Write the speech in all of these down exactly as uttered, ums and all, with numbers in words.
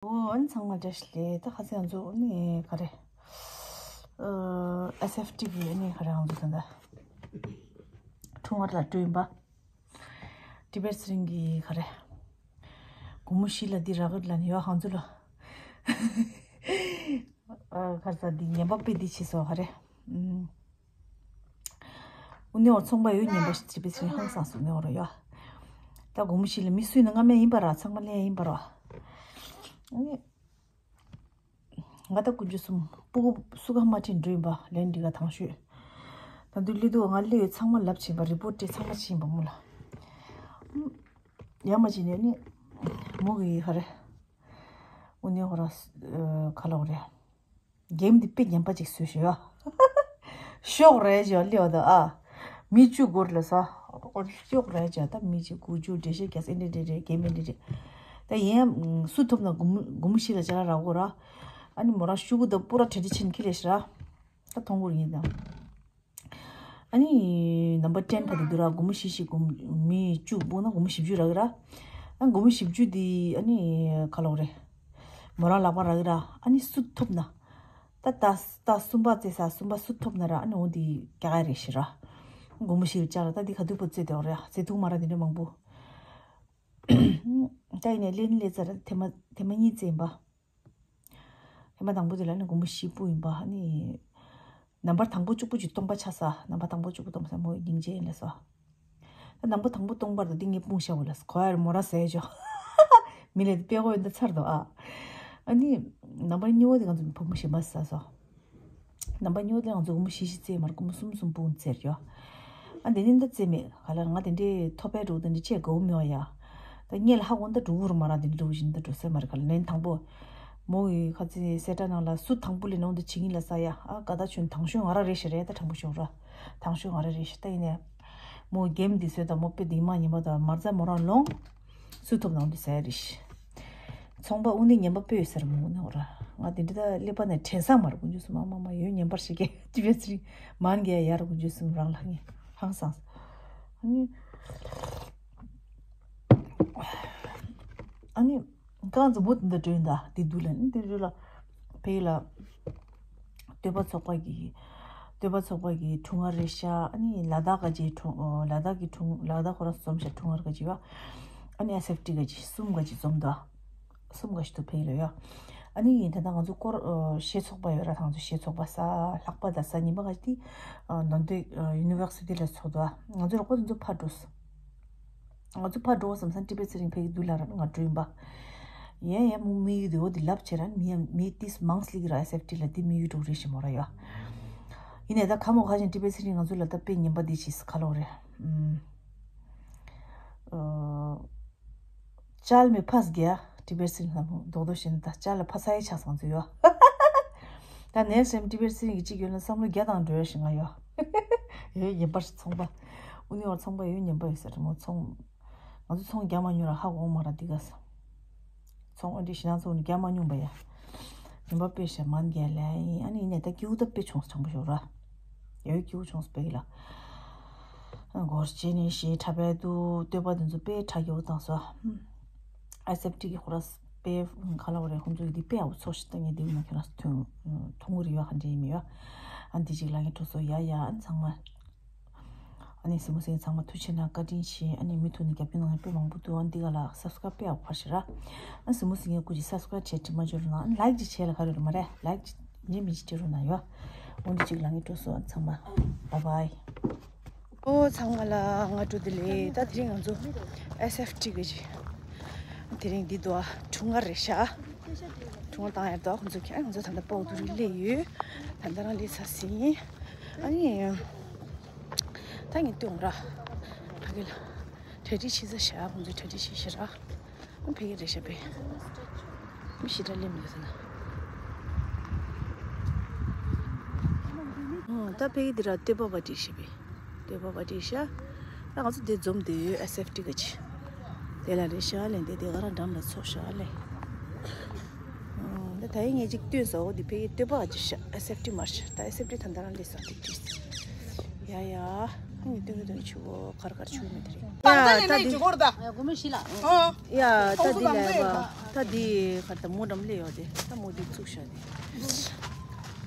ཨོ་ཨ་ནི་ཚང་མ་བཀྲ་ཤིས་བདེ་ལེགས། ད་ཁ་སང་ང་ཚོ་ཨ་ནི་ག་རེ། ཨ་ཨེས་ཨེཕ་ཊི་གི་ཨ་ནི་ག་རེ་ང་ཚོ་ད་ད་ཁྲུང་ཨར་ལ་འགྲོ་ཡིན་པ། ཊི་བེཊ་ཚེ་རིང་གི་ག་རེ། དགོང་མོ་བཞི་ལ་འདི་རག་གི་ལ་ནི་ཡོ་ཧང་ཚུ་ལ། ཨ་ག་རེ་ཟ་འདི་ངན་པ་དཔེ་འདི་བྱེད་སོ་ག་རེ། ཨུམ། ཨུ་ནེ་འོ་ཚོང་པ་ཡོད་ཉན་པ་ཞིག་བྱེད་པའི་ཚེ་ཧང་སངས་སུ་ནེ་འོ་རོ་ཡོ། ད་དགོང་མོ་བཞི་ལ་མི་སུས་ན་ང་མེད་ཡིན་པ་ར་ཚང་མ་ལེན་ཡིན་པ་ར། ཨ་ནི། ང་ད་དཀོན་མཆོག་གསུམ་སྤུ་གུ་སུ་ག་མ་ཁྲིད་འགྲོ་ཡིན་པ་ལན་འདི་ག་དང་ཤོད། ད་འདུག་ལི་དུ་ང་ལེ་ཡོད་ཚང་མ་ལབ་བྱིན་པ་རི་པོར་ཊི་སྤྲད་ཚང་མ་ཕྱིན་པ་མོ་ལ། ཡ་མ་ཅི་ནས་ནི་མོ་གི་ཧ་རེ། ཨུ་ནེ་ཧོ་ར་ཁ་ལོ་རེ། གེམ་འདི་དཔེ་ངན་པ་ཅིག་བཟོས་ཤག་ཡ། ཤོག་རེ་ཅོ་ལེའོ་ད་ཨ། མི་བཅུ་སྒོར་ལ་ས། ཤོག་རེ་ཅོ་ད་མི་གཅིག་དགུ་བཅུ་འདྲེ་ཤེ་རྒྱ་སེ་འདྲེ་འདྲེ་འདྲེ་གེམ་འདྲེ་འདྲེ། ད་ཡིན་སུ་ཐོབ་ན་དགོང་མོ་དགོང་མོ་བཞི་ལ་ཅ་ལག་རག་གོ་ར། ཨ་ནི་མོ་རང་ཤུ་གུ་ད་པུ་ར་ཁྲེ་ཁྲི་ཆེན་ཁི་ལེ་ཤི་ར། ད་ཐོང་གོ་ར་ཡིན་ད། ཨ་ནི་ནམ་བར་ཊེན་བར་དུ་འདུག་ར་དགོང་མོ་བཞི་བཞི་དགོང་མི་བཅུ་སྤུངས་ན་དགོང་མོ་བཞི་བཅུ་རག་གི་ར། ཨ་དགོང་མོ་བཞི་བཅུ་དེ་ཨ་ནི་ག་ལོག་རེད། མོ་རང་ལག་པ་རག་གི་ར་ཨ་ནི་སུ་ཐོབ་ན། ད་ད་ད་གསུམ་པ་རྩེ་ས་གསུམ་པ་སུ་ཐོབ་ན་ར་ཨ་ནི་འོ་དེ་རྒྱག་ག་རེད་ཤི་ར། དགོང་མོ་བཞི་རུ་བཅར་ར་ད་དེ་ག་དུས་པོ་རྩེ་དེ་འོ་རེད་རྩེ་ཐུག་མ་ར་དེ་འདྲ་མང་པོ། ད་ཡིན་ནས་ལེན་ལེ་ཙ་ར་དེ་མ་དེ་མ་གཉིས་རྩེ་ཡིན་པ། ཧེ་མ་དང་པོ་དེ་ལ་ནི་དགོང་མོ་བཞི་སྤུ་ཡིན་པ་ནི། ནམ་བར་དང་པོ་གཅིག་པུ་གཅིག་སྟོང་པ་ཆ་ས་ནམ་བར་དང་པོ་གཅིག་པུ་སྟོང་པ་ས་མོ་སྙིང་རྗེ་ཡིན་ལ་སོ། ད་ནམ་བར་དང་པོ་སྟོང་པར་དུ་འདི་ངས་སྤུངས་ཤ་བོ་ལ་ཁོ་ཡར་མོ་ར་ཟས་ཅོ། མི་ལས་དཔེ་གོ་ཡོད་འདི་ཚར་དོ་ཨ། ཨ་ནི། ནམ་བར་གཉིས་པོ་དེ་ང་ཚོ་བུ་མོ་ཞིམ་པ་ཟ་སོ། ནམ་བར་གཉིས་པོ་དེ་ང་ཚོ་དགོང་མོ་བཞི་བཞི་རྩེ་མར་དགོང་མོ་གསུམ་གསུམ་སྤུངས་རྩེར་ཡོ། ཨ་འདི་ནི་འདི་རྩེ་མེད་ག་ལ་ང་དེ་འདྲའི་ཐོབ་པའི་འགྲོ་དེ་འདྲའི་ཆེ་དགའ་བོ་མེད་བ་ཡ། ད་ངས་ལ་ཧ་གོ་འདི་འགྲོ་གུ་རུ་མ་ར་དེ་འདྲའི་འགྲོ་བཞིན་འདི་འགྲོ་སེ་མ་རེད་ག་ལ་ལན་དང་པོ། མོ་ཡི་ཁ་ཚི་སེ་ཏྲ་ནང་ལ་སུ་དང་པོ་ལས་ནང་དུ་ཆིག་ཡིན་ལ་ས་ཡ་ཨ་ཀ་ད་ཆུན་དང་ཤོས་ང་ར་རེ་ཞིག་རེད་ད་དྲང་པོ་ཤོག་ར། དང་ཤོས་ང་ར་རེ་ཞིག་ད་ཡིན་ནས། མོ་གེམ་འདི་སོས་ད་མོ་པེ་དེ་མ་ཉིན་མ་ད་མར་ཛ་མོ་རང་ལོང་། སུ་ཐོབ་ནང་དུ་ཟ་ཡ་རེ་ཞིག་ཚོང་པ་དབུ་ནི་ངན་པ་སྤོས་ཟེར་མོ་ནི་འོ་ར། ང་དེ་འདྲ་ད་ཀླད་པ་ནས་དྲན་ས་མ་རེད་དཀོན་མཆོག་གསུམ་མ་མ་མ་ཡོད་ངན་པར་ཞིག་གེ་ཅི་བས་ཚིག་མན་གེ་ཡར་དཀོན་མཆོག་གསུམ་རང་ལ་ངས་ཧང་སངས། ཨ་ནི། ཨ་ནི། རྐང་འཛུམ་པོ་དེ་འདྲ་སྒྲོན་ད་དེ་འདུག་ལ་ནི་དེ་འདྲ་ལ། ཕེ་ལ། སྟོད་པ་ཚོགས་པ་གི། སྟོད་པ་ཚོགས་པ་གི་ཁྲུང་ཨར་རེད་ཤག་ཨ་ནི་ལ་དྭགས་ཀ་ཅེ་ཁྲུང་ལ་དྭགས་ཀྱི་ཁྲུང་ལ་དྭགས་ཁོ་རང་འཛོམས་ཤག་ཁྲུང་ཨར་ཀ་ཅེ་ཡོ། ཨ་ནི་ཨེས་ཨེཕ་ཊི་ཀ་ཅེ་གསུམ་ཀ་ཅེ་འཛོམས་འདུག་གསུམ་ཀ་ཞིག་ཏུ་ཕེ་ལ་ཡོ། ཨ་ནི་ད་ལྟ་ང་ཚོ་སྐོར་གཞས་ཚོགས་པ་ཡོད་ར་ད་ང་ཚོ་གཞས་ཚོགས་པ་ས་ལྷག་པ་ད་ས་ཉི་མ་ཀ་ཅེ་ནོ་དེ་ཡུ་ནི་ཝར་སི་ཊི་ལ་ཚོགས་འདུག་ང་ཚོ་རོགས་པ་དེ་ཚོ་ཕར་འགྲོ། ང་ཚོ་ཕར་འགྲོ་བསམ་སང་ཊི་བེཊ་ཚེ་རིང་ཕེ་གི་འདུག་ལ་ར་ང་འགྲོ་ཡིན་པ། ཡ་ཡ་མོ་མི་ཡི་དེ་འོ་དེ་ལབ་བྱེད་ར་མི་ཡ་མི་ཏིས་མང་སི་ལི་གི་ར་ཨེས་ཨེཕ་ཊི་ལ་དེ་མི་ཡི་འགྲོ་རེ་ཞིག་མོ་ར་ཡོ། ཡིན་ནས་ད་ཁ་མོ་ཁ་ཞིང་ཊི་བེཊ་ཚེ་རིང་ང་ཚོ་ལ་ད་དཔེ་ངན་པ་དེ་ཞིག་ཁ་ལོ་རེད། ཨུམ། ཅལ་མེ་ཕས་གི་ཡ་ཊི་བེཊ་ཚེ་རིང་ལ་མོ་རྡོག་རྡོག་བྱེད་ན་ད་ཅལ་ལ་ཕ་ས་ཡི་ཆགས་སོང་ཚོ་ཡོ། ད་ནེག་སི་ཊི་ཊི་བེཊ་ཚེ་རིང་གི་གཅིག་ཡོད་ན་བསམ་བློ་བརྒྱ་དང་འགྲོ་ཡ་ཞིག་ང་ཡོ། ཡོད་ངན་པ་ཞིག་ཚོང་པ། ཨུ་ནི་བར་ཚོང་པ་ཡོད་ངན་པ་ཡོད་ཟེར་མོ་ཚོང་། ང་ཚོ་ཚོང་རྒྱག་མ་མྱོང་ར་ཧ་གོ་མ་ར་འདི་ག་ས། ཚོང་ཨ་འདི་ཞི་ན་ཚོང་ནི་རྒྱག་མ་མྱོང་པ་ཡ། ཉིན་པ་དཔེ་ཞེ་མ་རྒྱ་ལ་ཡིན་ཨ་ནི་ཡིན་ནས་ད་སྐྱིའུ་ད་དཔེ་བྱུང་ས་དྲང་པོ་ཞོག་ར། ཡ་ཡོད་སྐྱིའུ་བྱུང་ས་དཔེ་གི་ལ། སྒོར་ཆེ་ནི་ཞེ་ཁྲ་བས་དུ་སྟོད་པ་དེ་ཚོ་དཔེ་ཁྲ་རྒྱ་བོ་བཏང་སོ། ཨེས་ཨེཕ་ཊི་གི་ཁོ་ར་དཔེ་ག་ལ་བ་རེ་ཁོང་ཚོ་གི་འདི་དཔེ་ཨ་བོ་ཚོགས་ཤིག་ད་ངས་འདི་མ་ཁྱོད་ར་ཐུང་ཐུང་རི་བ་ཁ་འདྲེ་ཡིན་མི་ཡོ། ཨ་འདི་ཅིག་ལ་ངས་འགྲོ་སོ་ཡ་ཡ་ཨ་ཚང་མ། ཨ་ནི་སི་མོ་སི་ངེ་ཚང་མ་ཐུགས་ཆེ་གནང་བཀའ་དྲིན་ཆེ། ཨ་ནི་མི་ཐུག་ནི་རྒྱབ་སྐྱོར་གནང་མཁན་དཔེ་མང་པོ་འདུག་ཨ་འདི་ག་ལ་སབ་སི་ཀ་རབ་དཔེ་ཡག་པོ་ཕར་ཞེ་ར། ཨ་སི་མོ་སི་ངེ་སྐུ་མཁྱེན་སབ་སི་ཀ་རབ་བྱས་དྲི་མ་བཅོལ་རོགས་གནང་། ཨ་ནི་ལའིཀ་ཅིག་བྱས་ལ་ག་རེ་རེད་མ་རེད། ལའིཀ་ཅིག་ཉིན་མི་ཅིག་སྤྲད་རོགས་གནང་ཡོ། འོ་འདི་གཅིག་ལ་ངས་འགྲོ་སོང་ཨ་ཚང་མ། བཱའི་བཱའི། ཨོ་ཚང་མ་ལ་སྔ་དྲོ་བདེ་ལེགས། ད་དེ་རིང་ང་ཚོ་ཨེས་ཨེཕ་ཊི་གི་ཅིག་དེ་རིང་འདི་འདུག་ཨ་ཁྲུང་ཨར་རེད་ཤག་ཁྲུང་ཨར་བཏང་ཡར་འདུག་ཨ་ཁོང་ཚོ་ཁྱེད་ང་ཚོ་ད་ལྟ་པའོ་དུ་རི་སླེབས་ཡོད། ད་ལྟ་རང་སླེབས་ཚར་ཟིན། ཨ་ནི། ད་ངས་སྟོན་ར། ཕ་གི་ལ། གྲ་སྒྲིག་བྱེད་ས་བཞག་ཁོང་ཚོས་གྲ་སྒྲིག་བྱེད་ཤེས་ར། ཨ་ཕ་གི་རེད་ཤག་པས། མི་ཞེ་དྲག་སླེབས་མི་འདུག་ཟེར་ན། ཨང་ད་ཕ་གི་འདི་ར་སྟོད་པ་བ་སྒྲིག་ཤག་པས། སྟོད་པ་བ་སྒྲིག་ཤག་ད་ང་ཚོ་འདི་འཛོམས་བསྡད་ཡོད་ཨེས་ཨེཕ་ཊི་ག་ཅི། དེ་ལ་རེད་ཤག་ལས་འདི་དེ་ག་ར་འགྲམ་ལ་ཚོགས་ཤག་ལས། ཨང་ད་ད་ཡིན་ངས་ཅིག་སྟོན་ས་འོ་འདི་ཕ་གི་སྟོད་པ་བ་སྒྲིག་ཤག་ཨེས་ཨེཕ་ཊི་མར་ཤག་ད་ཨེས་ཨེཕ་ཊི་ད་ལྟ་རང་སླེབས་སོང་འདི་སྒྲིག་ཡ་ཡ། ངས་སྟོན་གྱི་འདུག་ཆུ་བོ་གར་གར་ཆུ་མེད་དེ་རེད། ཡ་ད་འདི། ཡ་ད་འདི་ལས་པ། ད་འདི་གར་ད་མོ་འགྲམ་ལས་ཡོད་དེ། ད་མོ་འདི་བཙུགས་བཞག་དེ།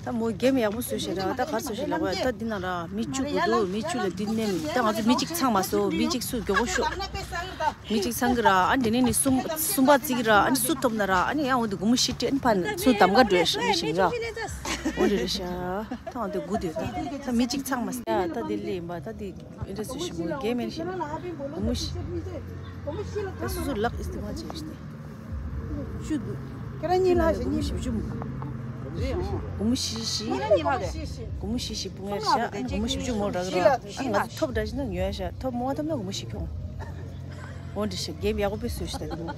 ད་མོ་གེམ་ཡག་པོ་བཟོས་ཤག་ར། ད་གར་བཟོས་ཤག་ལབ་པ། ད་འདི་ན་ར་མི་བཅུ་དགོས་འདུག་མི་བཅུ་ལ་འདི་ནས་ད་ང་ཚོ་མི་གཅིག་ཚང་མ་སོ། མི་གཅིག་སུ་མགྱོགས་པོ་ཤོག་མི་གཅིག་ཚང་གི་ར། ཨ་འདི་ནས་ནི་གསུམ་གསུམ་པ་བརྩི་གི་ར། ཨ་ནི་སུ་ཐོབ་ན་ར། ཨ་ནི་ཡང་འོ་འདི་སྒོར་མོ་བཞི་སྤྲད། ཨ་ནི་ཕར་ཚུར་གདམ་ག་འགྲོ་ཡ་ཤག་མི་ཤིག་ར། འོ་རེད་རེད་ཤག་ད་འོ་འདི་དགུ་དེ་ད་ད་མི་གཅིག་ཚང་མ་ཡ་ད་འདི་ལས་ཡིན་པ། ད་འདི་ཨིན་ཏྲེ་སི་ཤི་མོ་གེམ་ཡིན་ཤི་སྒོར་མོ་བཞི། ད་སོ་སོ་ལག་ཨིས་ཏི་མ་ལ་བྱས་ཤི་སྟེ། བཅུ་འདུག་ཁྱེད་རང་གཉིས་ལ་སྒོར་མོ་བཞི་བཅུ་མོ། སྒོར་མོ་བཞི་བཞི། སྒོར་མོ་བཞི་བཞི་སྤུན་ངེར་ཤ། ཨ་ནི་སྒོར་མོ་བཞི་བཅུ་མོ་རག་ར། ཨ་ནི་ང་ཚོ་ཐོབ་འདྲ་ཞིག་ན་ཉོ་ཡ་ཤ། ཐོབ་མོ་ཐོབ་ན་སྒོར་མོ་བཞི་ཁྱོང་། འོ་འདྲ་ཤ་གེམ་ཡག་པོ་དཔེ་བཟོས་ཤི་ད་འདི་མོ།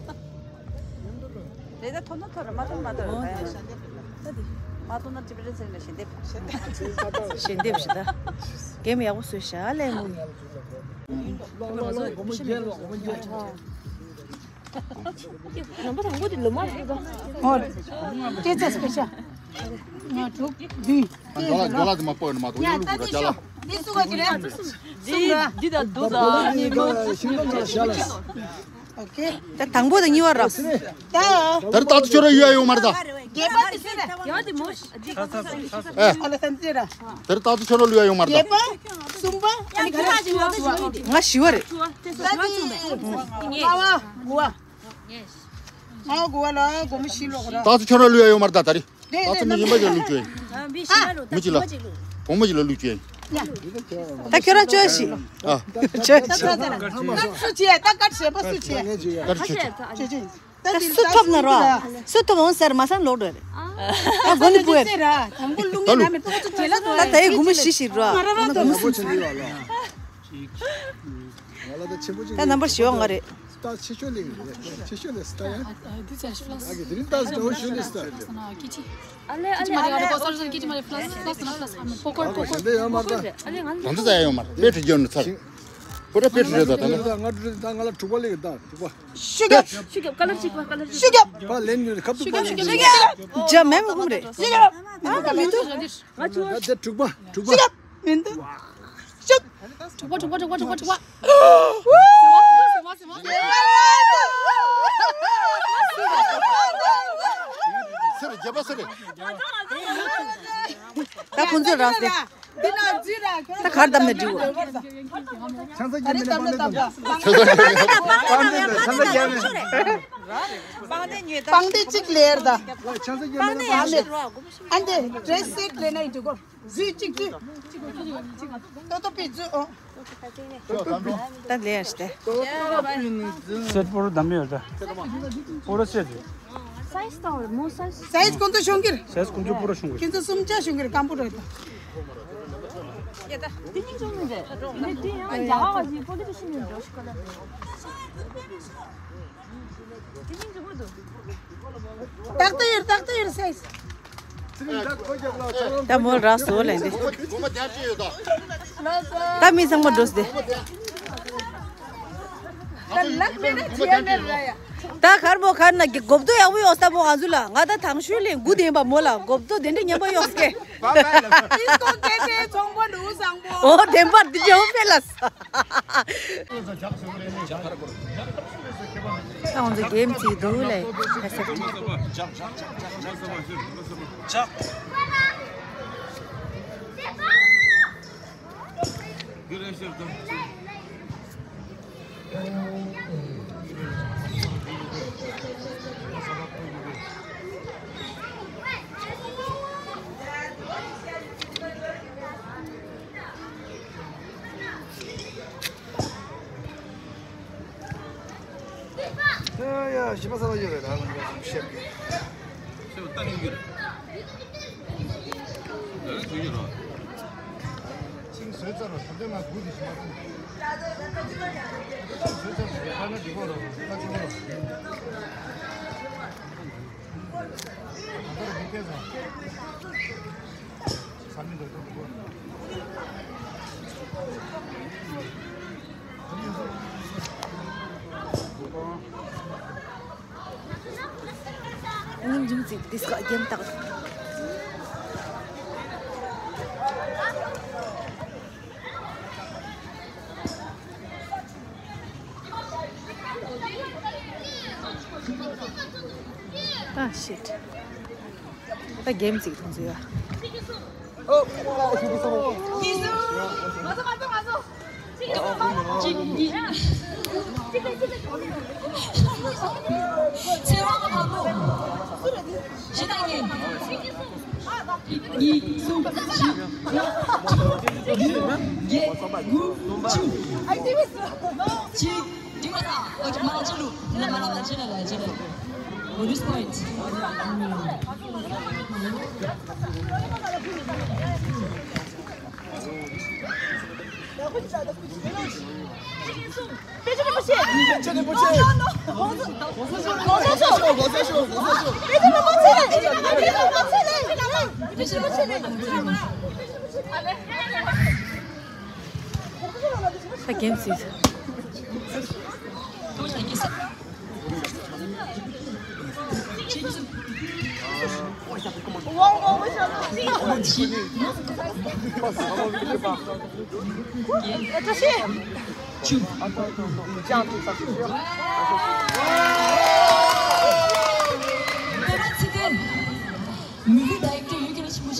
རེད་ད། ཐོབ་ན་ཐོབ་རེད། མ་ཐོབ་མ་ཐོབ་རེད་ད། ཡ་ད་འདི། མ་ཐོབ་ན་ཏི་པི་རེ་ཚེ་ན་ཞལ་འདེབས། ཞལ་འདེབས་ཤི་ད། གེམ་ཡག་པོ་བཟོས་ཤ་ལེ་མོ། ནམ་པ་དང་པོ་དེ་ལོ་མ་རེད་པ། ཨོ། ཅེ་ཙེ་སི་པེ་ཤལ། ལྔ་དྲུག་བདུན། ཇོ་ལ་ཇོ་ལ་དེ་མ་པོ་ནི་མ་ཏོ་ཡ་ལུ་གུ་ར་ཅ་ལ། འདི་སུ་ག་ཅི་རེད། འདི་འདི་ད་འདུག་ད། ཤིང་སྡོང་ལ་ཤ་ལ། ཨོ་ཁེ། ད་དང་པོ་དང་གཉིས་པ་ར། ད། དེར་ཏག་ཏུ་ཆོ་ར་ཡུ་ཡ་ཡོང་མར་ད། རྒྱས་པ་དེ་སུ་རེད། ཡ་དེ་མོ། ཨ་ལ་ཐམས་ཅད་ར། དེར་ཏག་ཏུ་ཆོ་ར་ལུ་ཡ་ཡོང་མར་ད། རྒྱས་པ། གསུམ་པ། ཨ་ནི་ཁ་ལ་ང་བཞི་བ་རེད། ད་དེ། ལྔ་བ། དགུ་བ། ལྔ་བ་དགུ་བ་ལ་སྒོར་མོ་བཞི་ལོག་ར། ཏག་ཏུ་ཆོ་ར་ལུ་ཡ་ཡོང་མར་ད་ད་རི། ད་ཚོ་མི་གཞན་པ་ཅིག་ལ་ལུག་བཅོས་ཡིན། མི་གཅིག་ལ། གོང་མ་ཅིག་ལ་ལུག་བཅོས་ཡིན། ད་ཁྱོད་རང་བཅོས་ཤིག་ཨ། བཅོས་ཤིག་སུ་བྱས། ད་ཀ་བྱས་པ་སུ་བྱས། ཀ་བྱས། བཅོས་བཅོས། ད་སུ་ཐོབ་ན་རོ། སུ་ཐོབ་འོང་ཟེར་མ་སང་ལོག་འགྲོ་རེད། ཨ་སྒོ་ནི་པུ་ཨེ། དང་པོ་ལུང་ངེ་ན་མི་ཏོག་ཙམ་བྱས་ལ་ད་ད་ཡི་སྒོར་མོ་བཞི་ཞིག་རོ། ང་རང་རང་ཏོག་ཙམ་བྱས་ལ་ལོ། ད་ནམ་པར་བཞི་བ་ང་རེད། སྟག་ཆེ་ཤོས་ལེགས་རེད། སྟག་ཆེ་ཤོས་ལེགས་སྟག་ཡ། ཨ་དེ་ཚེ་ཤི་ལ་སི། ཨ་གི་དེ་རིང་སྟག་ཟེར་འོ་ཤོས་ལེགས་སྟག་ཨ་ལེ་ཨ་ལེ་ཨ་ལེ། ཀི་ཅི་མ་རེད་ཕ་ལ་སི་ཕ་ལ་སི་ན་ཕ་ལ་སི་ཧ་མ་པོ་ཀོར་པོ་ཀོར། ད་འདི་ཡོད་མ་རེད་ད། ཨ་ལེ་ང་ད་འདི་ད་ཡོད་མ་རེད། དཔེ་བྲི་རྒྱུ་ནི་ཚར། པོ་ར་དཔེ་བྲི་རེད་ད་ད་ན། ད་ང་བྲི་ད་ང་ལ་དྲུག་པ་ལེགས་ད་དྲུག་པ། ཤུ་རྒྱབ། ཤུ་རྒྱབ་ཀ་ལར་གཅིག་པ་ཀ་ལར་གཅིག་པ། ཤུ་རྒྱབ། པ་ལེན་ཉོས་ཁབ་ཏུ་པ་ལེན་ཉོས། ཇ་མེམ་ཧུམ་རེད། ཤུ་རྒྱབ། ཨ་མི་འདུག་ང་ཆུ། ད་དྲུག་པ་དྲུག་པ། ཤུ་རྒྱབ། མི་འདུག་དྲུག་པ་དྲུག་པ་དྲུག་པ་དྲུག་པ་དྲུག་པ། སེར་རྒྱབ་པ་སེར་རེད། ད་ཁོང་ཚོས་རག་སྟེ། ད་གར་བསྡམས་ནས་འགྲིག་གོ། ཆང་ས་རྒྱབ་མེད་ན་པང་གདན་བསྡམས། ཆང་ས་རྒྱབ་མེད་ན་པང་གདན་བསྡམས། པང་གདན་ཆང་ས་རྒྱབ་མེད། པང་གདན་གཅིག་ལེར་ད། ཆང་ས་རྒྱབ་མེད་ན་པང་གདན། ཨ་འདི་ཌི་རེ་སི་སེ་ཊི་ལེན་ན་ཡིན་འགྲིག་གོ། འཛུལ་གཅིག་འཛུལ། ཏོ་ཏོ་པི་འཛུལ་ཨོ། ད་ལེ་ཡར་སྟེ། སེ་ཊི་པོ་རོ་བསྡམས་ཡོད་ད། པོ་རོ་སེ་ཊི། སའི་ཛི་དང་མོ་སའི་ཛི། སའི་ཛི་ཀུན་ཏུ་ཤོང་གིར། སའི་ཛི་ཀུན་ཏུ་པོ་རོ་ཤོང་གིར། ཁྱེད་ཚོ་གསུམ་ཆ་ཤོང་གིར་སྐམ་པོ་རེད་ད། དེ་ཉིན་ཅུང་མིན་ཏེ། དེ་དེ་ཡང་རྒྱ་གར་བ་ཞིག་པོ་ལི་ཊི་ཤན་ཡོད་འགྲོ་ཤི་ཀ་ལ། ཏག་ཏག་ཡོད་ཏག་ཏག་ཡོད་སའི་ཛི། ད་མོ་ར་སོ་ལེན་ཏེ། ད་མི་ཚང་མ་འགྲོ་སྟེ། ད་གར་མོ་གར་ན་གི་གོབ་ཏོ་ཡག་པོ་ཡོད་ས་མོ་ང་ཚོ་ལ། ང་ད་དང་ཤུལ་ལེན་དགུ་དེན་པ་མོ་ལ་གོབ་ཏོ་དེ་འདྲ་སྙན་པ་ཡོད་སྐད། ཨོ་དེན་པ་འདི་ཇོ་ཕེ་ལ་ས། ད་ང་ཚོ་གེམ་ཅིག་འདུག་ལེ། ཨེ་སེ་ཕི་ཊི། ཡ་ཡ་ཞིམ་པ་ས་ལ་ཡོད་རེད་ད་ང་ཚོ་ཤེས། ཤེས་པ་ལྟ་ཡོང་གི་རེད། ད་ལན་ཐོན་གྱི་རེད། ཆིང་བཟོས་ཚར་བ་ད་ལྟ་ང་སྒུག་དེ་ཞིམ་པ་ཐོན། ཆིང་བཟོས་ཚར་བ་ད་ལྟ་འགྲིག་གོ་རོ་ད་ཆུང་གོ་རོ། ད་ལྟ་རུ་མི་སྐད་ཚར། སྙིང་རྗེ་ཅིག་དིས་ཀ་རྒྱན་བཏགས། ད་གེམ་ཅིག་མཐོང་ཚུལ་ཡ། ཚེ་དབང་དང་པོ། གཞི་བདག་གཉིས། གཉིས། གསུམ། བཞི། ལྔ། དྲུག་བརྒྱད། དགུ། བཅུ། གཅིག་འགྲིག་པ་དང་། ཨོ་ཅི། མ་ལ་ཅི་ལུ། ལ་མ་ལ་མ་ཅི་ལ་ལ་ཅི་ལ། Bonus point. ད་གེམ་ཅིག་ཨོ་ཁེ། གཅིག་གཉིས། གསུམ། ཨ།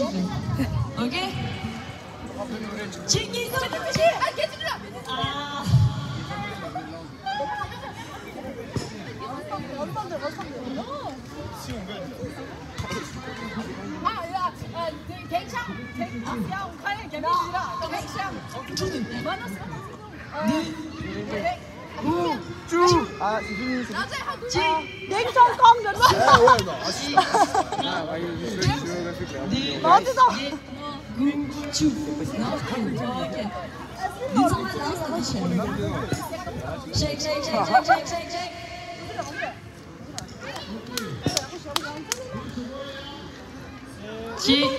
Shake, shake, shake, shake, shake, shake, shake. གཅིག་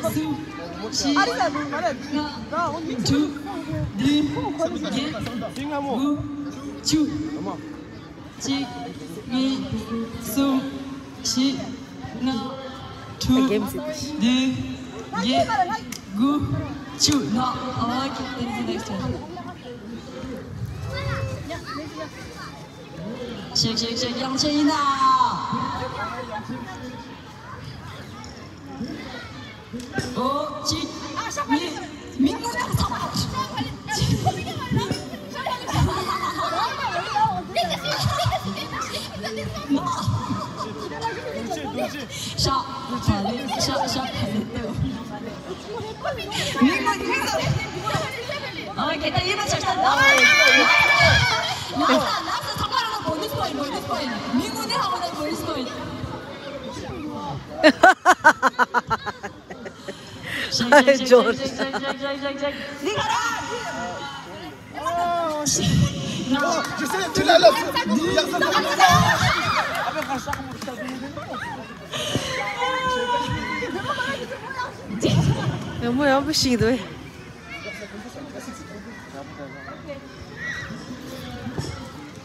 གསུམ། བཞི། ལྔ། དྲུག་བདུན། བརྒྱད། དགུ། བཅུ། གཅིག་གཉིས། གསུམ། བཞི། ལྔ། དྲུག་བདུན། བརྒྱད། དགུ། བཅུ། ནོ། ཨོ་ཁེ། There is the next one. ཤེག་ཤེག་ཤེག། ཡང་ཆེ་ཡིན་ན། ཨོ། གཅིག་གཉིས། མི་ངོ་ཐག་ཚང་མ། ཤ། ཤ་ལེ། ཤ་ཤ་ཕ་ལེ་ཏོ། མི་ངོ་མི་ངོ། ཨ། ཁྱེད་ད་ཡིན་པ་ཆགས་ས། ལགས་སོ། ལགས་སོ། ཚང་མ་ལ་bonus point། Bonus point། མི་ངོ་ནི་ཧ་གོ་ན་bonus point། ཇོར། ཡང་མོ་ཡང་པོ་ཞིག་འདུག་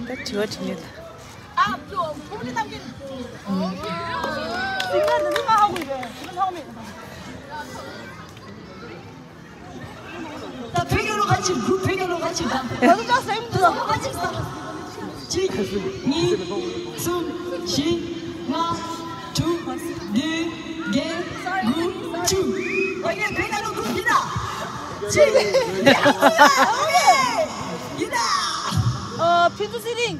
ད་དྲི་བ་དྲི་ཉན་ད། ད་བོད་རྒྱལ་ལོ་ཁ་ཅིག་བོད་རྒྱལ་ལོ་ཁ་ཅིག་དང་། ད་ལྟ་སེམས་ད་ཁ་ཅིག་ས། གཅིག་གཉིས། གསུམ། བཞི། ལྔ། དྲུག་བདུན། བརྒྱད། དགུ། བཅུ། ཨོ་ཡེ། བོད་རྒྱལ་ལོ་དགུ་ཡིན་ན། གཅིག་ཨོ་ཡེ། ཡིན་ན། ཨ། ཕུན་ཚོགས་ཚེ་རིང་།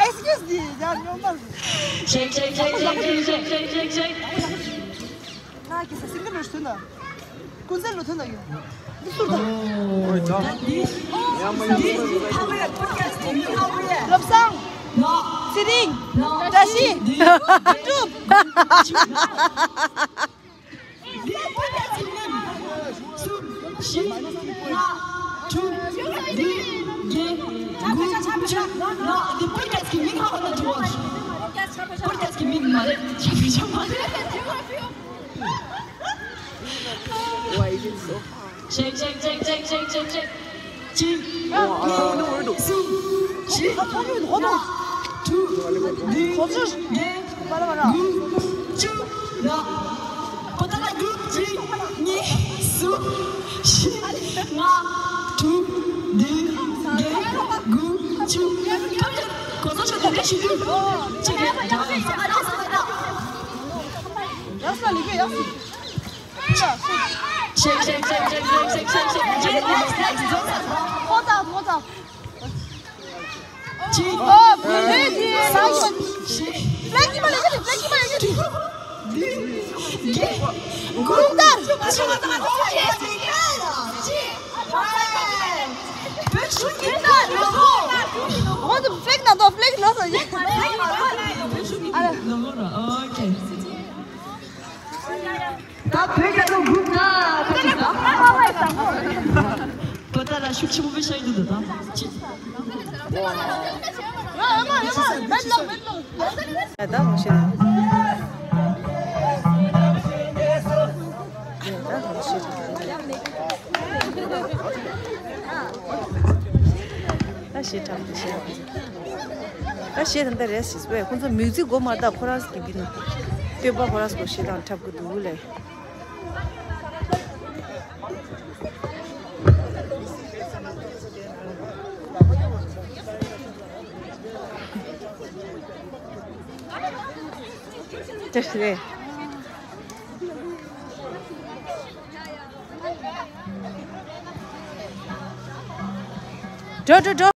Excuse me, ཡར་སྙོམས་པར། ཤེག་ཤེག་ཤེག། ང་གི་ས་སིང་གི་ལོ་ཐོན་ད། ཀུན་གསལ་ལོ་ཐོན་ད་ཡོད། འདི་ཟུར་ད། འདི་འདི་ཧ་གོ་ཡ། པོ་ཌི་ཁ་སི་ཊི་གི་མིང་ཧ་གོ་ཡ། བློ་བཟང་། ཚེ་རིང་། བཀྲ་ཤིས། ཨ་གྲུབ། འདི་པོ་ཌི་ཁ་སི་ཊི་གི་མིང་། གསུམ། བཞི། ལྔ། དྲུག་བདུན། བརྒྱད། དགུ། བཅུ། ལགས། འདི་པོ་ཌི་ཁ་སི་ཊི་གི་མིང་ཧ་གོ་ན་འགྲིག་པ། པོ་ཌི་ཁ་སི་ཊི་གི་མིང་མ་རེད། ཆ་བི་ཆ་མ་རེད། Why is it so hard? ཤེག་ཤེག་ཤེག། གཅིག་གཉིས། གསུམ། བཞི། ལྔ། དྲུག་བདུན། བརྒྱད། དགུ། བཅུ། ལགས། པོ་ཏ་ལ་དགུ། གཅིག་གཉིས། གསུམ། བཞི། ལྔ། དྲུག་བདུན། བརྒྱད། དགུ། བཅུ། གོ་ས་ཆོད་དུ་ལས་ཞུ་དུས། གཅིག་ལས་འདྲ་བའི་ས་ལ་ས་ལ། ཡག་ས་ལི་པེ་ཡག་ས། ཆེག་ཆེག་ཆེག་ཆེག་ཆེག་ཆེག་ཆེག་ཆེག། རྗེས་ནས་ནེགསི་ནེགསི་འཛོམས་ས། ཐོ་ཙ་ཐོ་ཙ། གཅིག། ཨོ་བུ་ལེ་ཇི། ས་ཡོད། བཞི། ཕ་ལེག་གི་མ་ལེགས་གི་ཕ་ལེག་གི་མ་ལེགས་གི། བདུན། བརྒྱད། དགུ། ལུག་ལྟར། ཨོ་ཙི་ཕ་ལེག་ན་དོ་ཕ་ལེག་ནོ་སོ་ཡ། ཨ་ར། ཨོ་ཁེ། ད་བོད་རྒྱལ་ལོ་འགུག་ན་ད་ཅི་ད། པོ་ཏ་ལ་ཤུགས་ཆེན་པོ་བྱ་ཡི་འདུག་ད། ཅི། ད་ལོ་ཤེས། ད་ལོ་ཤེས། ད་ཤེས་ཐབས་ཤེས། ད་ཤེས་ཐམ་ད་རེད་ཟེར་བས་ཁོང་ཚོ་མིའུ་ཛིག་སྒོ་མར་ད་ཁོ་རང་སྐྱིད་པོ་ནོ། སྟོད་པ་ཁོ་རང་སྒོ་ཤེས་དང་འཁྲབ་གི་འདུག་ལེ། དེ་རེད། འགྲོ་འགྲོ་འགྲོ།